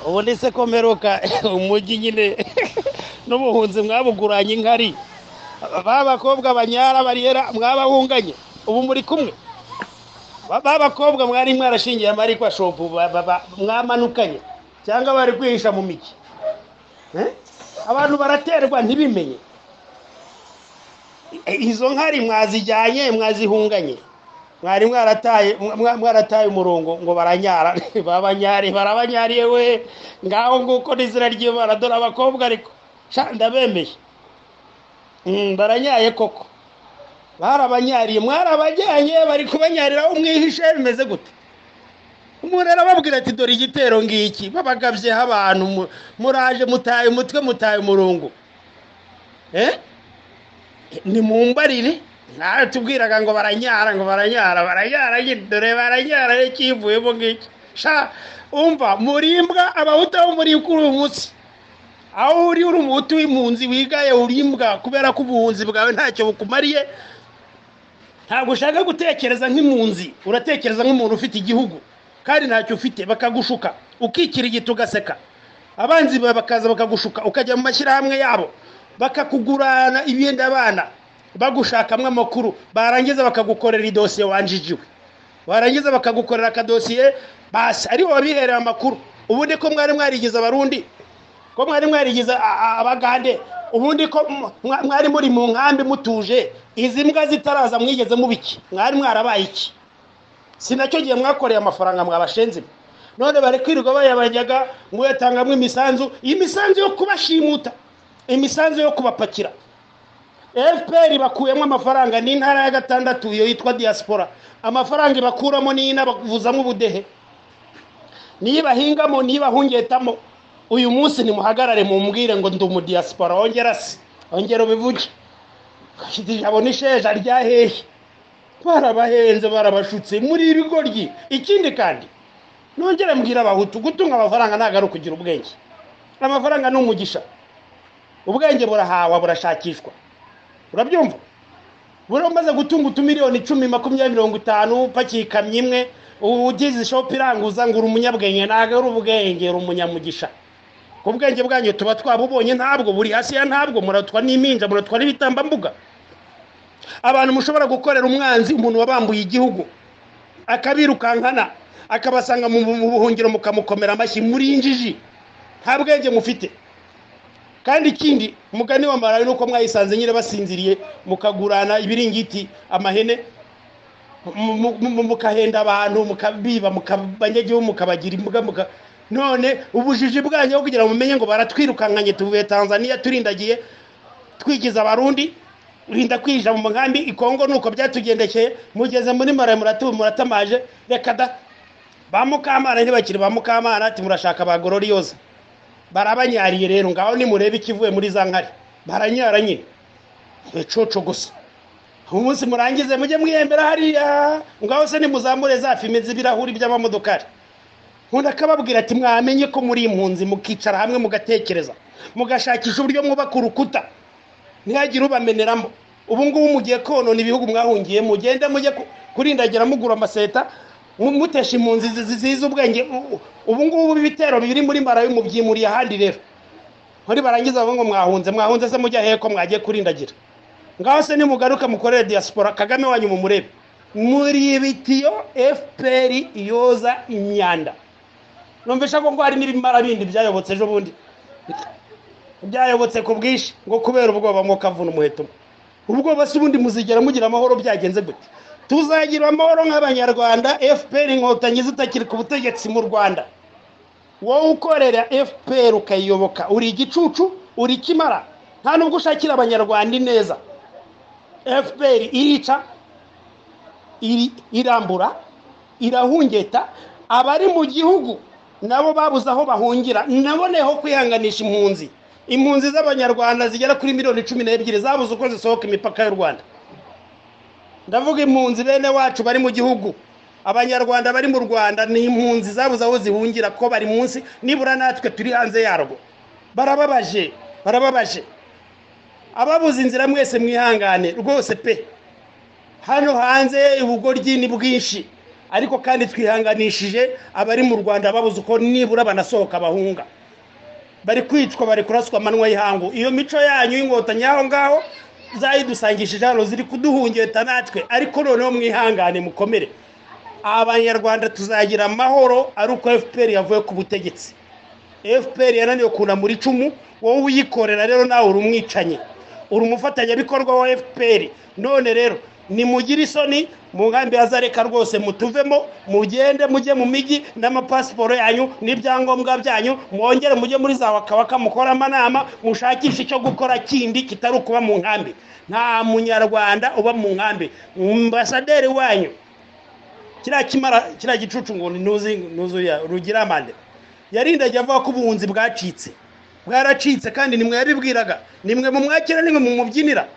Ubundi se ko mperuka umujyi nyine n'ubuhunzi mwabuguranye inkari, ba bakobwa banyara bariyera mwabahunganye, ubu muri kumwe? Ba bakobwa mwari mwarashingiye amarikwa shopu mwamanukanye cyangwa bari kwihisha mu migi? Abantu baraterwa ntibimenye. Izo nkari mwazijyanye, mwazihunganye, mwari mwarataye umurongo ngo baranyara. Babanyari barabanyariye we, ngaho nguko n'izina ry'Imana. Dore abakobwa ariko ndabemeye, baranyaye koko, barabanyariye, mwarabajyanye, bari kubanyarira aho mwihishe. Bimeze gute? Umuntu arababwira ati dore igitero ngiki, babagabyeho abantu, muraje mutaye umutwe, mutaye umurongo. Ni mumbarire, tubwiraga ngo baranyara, ngo baranyara, baranyara, dore baranyara ikivuyemo ngiki. Sha umva, murimbwa abahutu aho muri kuri uyu munsi, aho uri uri umuhutu w'impunzi wigaye, urimbwa kubera ko ubuhunzi bwawe ntacyo bukumariye. Ntabwo ushaka gutekereza nk'impunzi, uratekereza nk'umuntu ufite igihugu kandi ntacyo ufite. Bakagushuka ukikirigita ugaseka, abanzi bawe bakaza bakagushuka ukajya mu mashyirahamwe yabo, bakakugurana ibindi abana bagushakamo amakuru, barangiza bakagukorera idosiye wanjijiwe, barangiza bakagukorera akadosiye basi aribo babihereye amakuru. Ubundi ko mwari mwarigize Abarundi, ko mwari mwarigize Abagande, ubundi ko mwari muri mu nkambi mutuje, izi mbwa zitaraza mwigeze mubiki? Mwari mwarabaye iki? Sinacyo gihe mwakoreye amafaranga mwabashenze. None bari kwirirwa bayabanyaga, muyatangamo imisanzu, imisanzu yo kubashimuta, imisanzu yo kubapakira. FPR bakuyemo amafaranga n'intara ya gatandatu iyo yitwa diaspora, amafaranga bakuramo ni bavuzamo ubudehe, nibahingamo, nibahungetamo. Uyu munsi nimuhagarare mumbwire ngo ndi umu diaspora, ongera se, ongera ubivuge. Ijabo n'isheja rya hehe? Barabahenze, barabashutse muri ibigoryi. Ikindi kandi nongere mbwira abahutu, gutunga amafaranga ntabwo ari ukugira ubwenge. Amafaranga ni umugisha, ubwenge burahawa, burashakishwa. Urabyumva? Buriya umaze gutunga utumiliyoni 10, 20, 50, upakiye ikamyo imwe, ugize ishopu iranguza, ngo uri umunyabwenge. Ntabwo ari ubwenge, uri umunyamugisha. Ku bwenge bwanyu tuba twabubonye, ntabwo buri hasi ya ntabwo, muratwa n'impinja, muratwa n'ibitambambuga. Abantu mushobora gukorera umwanzi, umuntu wabambuye igihugu akabirukankana akabasanga mu buhungiro, mukamukomera amashyi, muri injiji, nta bwenge mufite. Kandi ikindi, umugani wa Malawi nuko mwayisanze nyine basinziriye, mukagurana ibiringiti, amahene, mukahenda abantu, mukabiba, mukabanyagihugu, mukabagira imbuga. None ubujiji bwanyu kugira ngo mumenye ngo baratwirukankanye, tuvuye Tanzania turindagiye twigiza Abarundi, rinda kwija mu nkambi i Kongo, nuko byatugendekeye. Mugeze muri Malawi muratamaje, reka da. Ba Mukamana ntibakiri ba Mukamana, ati murashaka ba Gloriosa, barabanyariye. Rero ngaho nimurebe ikivuye muri za nkari, baranyara nyine ibicucu gusa. Umunsi murangize mujye mwihembera hariya, ngaho se nimuzamure za fime z'ibirahuri by'amamodokari. Nkunda akababwira ati mwamenye ko muri impunzi, mukicara hamwe mugatekereza, mugashakisha uburyo mwubaka urukuta ntihagire ubameneramo. Ubu ngubu mugiye konona ibihugu mwahungiye, mugende mujye kurindagira mugura amaseta, mutesha impunzi zizi ubwenge. Ubu ngubu ibitero biri muri Malawi mubyimuriye ahandi. Rero muri barangiza ngo mwahunze, mwahunze se mujya hehe ko mwagiye kurindagira? Ngaho se nimugaruka mukorere diaspora, Kagame wanyu mumurebe. Muri ibitiyo FPR yoza imyanda. Numvisha ko ngo hari n'ibimara bindi byayobotse ejo bundi, byayobotse ku bwinshi ngo kubera ubwoba, ngo kavuna umuheto. Ubwoba se ubundi muzigera mugira amahoro byagenze gute? Tuzagira amahoro nk'abanyarwanda FPR Inkotanyi zitakiri ku butegetsi mu Rwanda. Wowe ukorera FPR ukayiyoboka, uri igicucu, uri ikimara, nta nubwo ushakira abanyarwanda ineza. FPR irica, irambura, irahungeta abari mu gihugu, nabo babuze aho bahungira. Naboneho kwihanganisha impunzi, impunzi z'abanyarwanda zigera kuri miliyoni 12 zabuze uko zisohoka imipaka y'u Rwanda. Ndavuga impunzi bene wacu bari mu gihugu, abanyarwanda bari mu Rwanda ni impunzi zabuze aho zihungira, ko bari munsi nibura natwe turi hanze yarwo. Barababaje, barababaje. Ababuze inzira mwese mwihangane rwose pe. Hano hanze ubugoryi ni bwinshi, Ariko kandi twihanganishije abari mu Rwanda babuze uko nibura banasohoka bahunga, bari kwicwa, bari kuraswa amanywa y'ihangu. Iyo mico yanyu y'inkotanyi aho ngaho zayidusangishije hano ziri kuduhungeta natwe, ariko noneho mwihangane mukomere. Abanyarwanda tuzagira amahoro ari uko FPR yavuye ku butegetsi. FPR yananiwe kunamura icumu, wowe uyikorera rero nawe uri umwicanyi, uri umufatanyabikorwa wa FPR. None rero nimugire isoni mu nkambi ya Zareka rwose, mutuvemo, mugende mujye mu mijyi n'amapasiporo yanyu n'ibyangombwa byanyu, mwongere mujye muri za wakawaka mukore amanama, mushakishe icyo gukora kindi kitari ukuba mu nkambi. Nta munyarwanda uba mu nkambi. Ambasaderi wanyu kiriya kimara kiriya gicucu ngo ntuzi ntuzuya Rugiramande yarindagiye avuga ko ubuhunzi bwacitse, bwaracitse, kandi nimwe yabibwiraga, nimwe mumwakira, nimwe mumubyinira,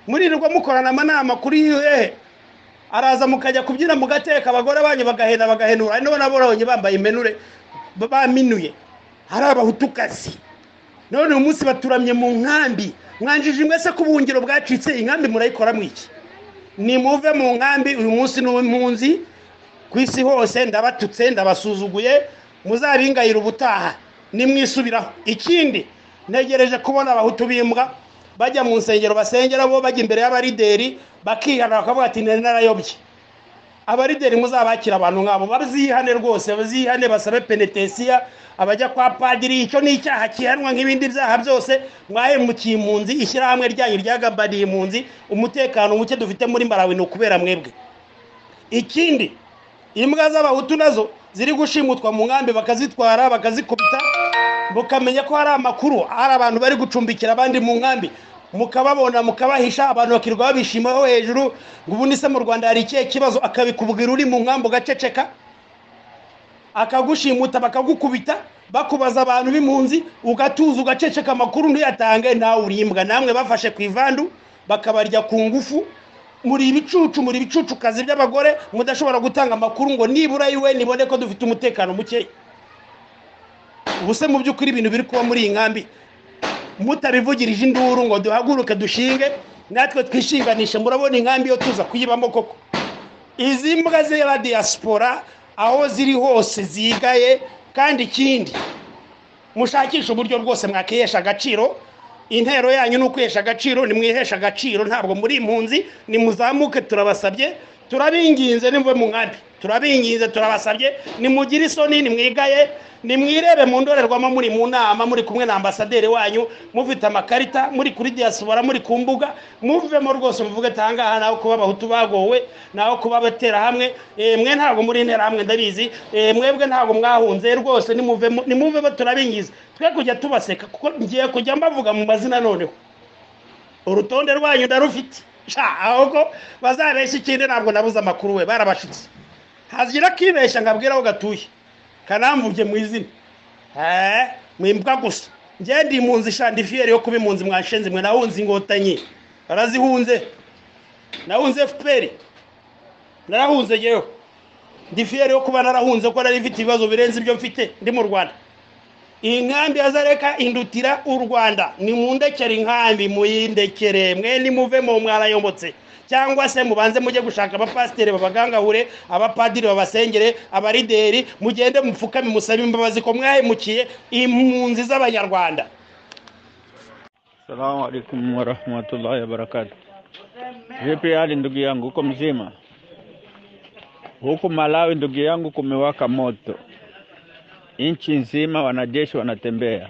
muririrwa mukorana amanama kuri hehe, araza mukajya kubyina mugateka, abagore banyu bagahena bagahenura, hari n'abonye bambaye imenure baminuye, hari abahutukazi. None uyu munsi baturamye mu nkambi, mwanjije mwese ko ubuhungiro bwacitse, inkambi murayikora mwiki? Nimuve mu nkambi, uyu munsi ni uw'impunzi ku isi hose, ndabatutse, ndabasuzuguye, muzabingayira ubutaha nimwisubiraho. Ikindi ntegereje kubona abahutu b'imbwa bajya mu nsengero basengera bo, bajya imbere y'abarideri bakihana bakavuga ati nari narayobye. Abarideri muzabakira abantu nk'abo bazihane rwose, bazihane basabe penetesiya, abajya kwa padiri, icyo ni icyaha kihanwa nk'ibindi byaha byose. Mwahemukiye impunzi, ishyirahamwe ryanyu ryagambaniye impunzi, umutekano muke dufite muri Malawi ni ukubera mwebwe. Ikindi, imbwa z'abahutu nazo ziri gushimutwa mu nkambi bakazitwara bakazikubita, mukamenya ko hari amakuru, hari abantu bari gucumbikira abandi mu nkambi, mukababona mukabahisha, abantu bakirirwa babishimaho hejuru ngo ubundi se mu Rwanda hari ikihe kibazo, akabikubwira uri mu nkambi ugaceceka, akagushimuta bakagukubita, bakubaza abantu b'impunzi ugatuza ugaceceka, amakuru ntuyatange, nawe uri imbwa. Namwe bafashe ku ivandu bakabarya ku ngufu, muri ibicucu, muri ibicucukazi by'abagore, mudashobora gutanga amakuru ngo nibura iwe nibone ko dufite umutekano muke. Ubuse mu by'ukuri ibintu biri kuba muri iyi nkambi mutabivugirije induru ngo duhaguruke dushinge natwe twishinganishe, murabona inkambi yo tuza kuyibamo koko? Izi mbwa z'aba diaspora aho ziri hose zigaye. Kandi ikindi, mushakishe uburyo bwose mwakihesha agaciro. Intero yanyu ni ukwihesha agaciro, nimwihesha agaciro, ntabwo muri impunzi, nimuzamuke, turabasabye, turabinginze, nimuve mu nkambi, turabinginze, turabasabye, nimugire isoni, nimwigaye, nimwirebe mu ndorerwamo, muri mu nama, muri kumwe na ambasaderi wanyu, mufite amakarita, muri kuri diaspora, muri ku mbuga, muvemo rwose, muvuge tangaha naho kuba abahutu bagowe, naho kuba abatera hamwe, mwe ntabwo muri intera hamwe ndabizi, mwebwe ntabwo mwahunze rwose, nimuvemo, nimuvemo, turabingiza, twe kujya tubaseka, kuko ngiye kujya mbavuga mu mazina. Noneho urutonde rwanyu ndarufite, ahubwo bazabeshya ikindi, ntabwo nabuze amakuru, we barabashutse, hagira akibeshya nkabwira aho gatuye kanamvuge mu izina, mwimbwa gusa. Njye ndi impunzi shandi fiyeri yo kuba impunzi, mwashenze mwe. Nahunze inkotanyi barazihunze, nahunze FPR, narahunze yewe, ndi fiyeri yo kuba narahunze, ko nari mfite ibibazo birenze ibyo mfite ndi mu Rwanda. Iyi nkambi ya Zareka indutira u Rwanda, nimundekere inkambi, muyindekere mwe, nimuvemo mwarayomotse, cyangwa se mubanze mujye gushaka abapasiteri babagangahure, abapadiri babasengere, abarideri mugende mupfukame musabe imbabazi ko mwahemukiye impunzi z'abanyarwanda. Salamu alaikum warahmatullahi wabarakatuh. Vipi hali ndugu yangu, uko mzima? Huku Malawi ndugu yangu kumewaka moto, nchi nzima wanajeshi wanatembea,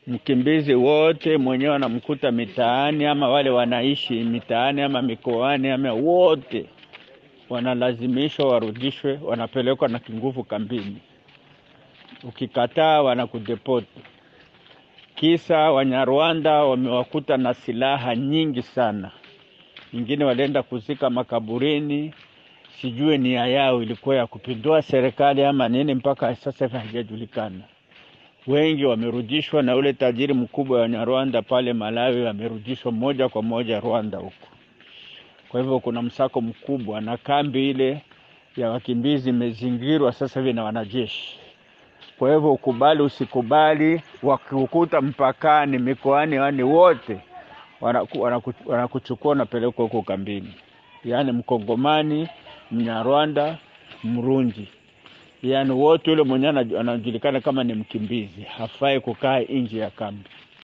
mkimbizi wote mwenyewe wanamkuta mitaani, ama wale wanaishi mitaani ama mikoani ama wote wanalazimishwa warudishwe, wanapelekwa na kinguvu kambini. Ukikataa wanakudepoti. Kisa Wanyarwanda wamewakuta na silaha nyingi sana, wengine walienda kuzika makaburini, sijue nia yao ilikuwa ya kupindua serikali ama nini, mpaka sasa hivi haijajulikana. Wengi wamerudishwa na ule tajiri mkubwa wa Wanyarwanda pale Malawi, wamerudishwa moja kwa moja Rwanda huko. Kwa hivyo kuna msako mkubwa, na kambi ile ya wakimbizi imezingirwa sasa hivi na wanajeshi. Kwa hivyo ukubali usikubali, wakikukuta mpakani, mikoani, yani wote wanakuchukua wanapelekwa huko kambini. Yaani Mkongomani, Mnyarwanda, Mrundi, yaani wote yule mwenye anajulikana kama ni mkimbizi hafai kukaa nje ya kambi.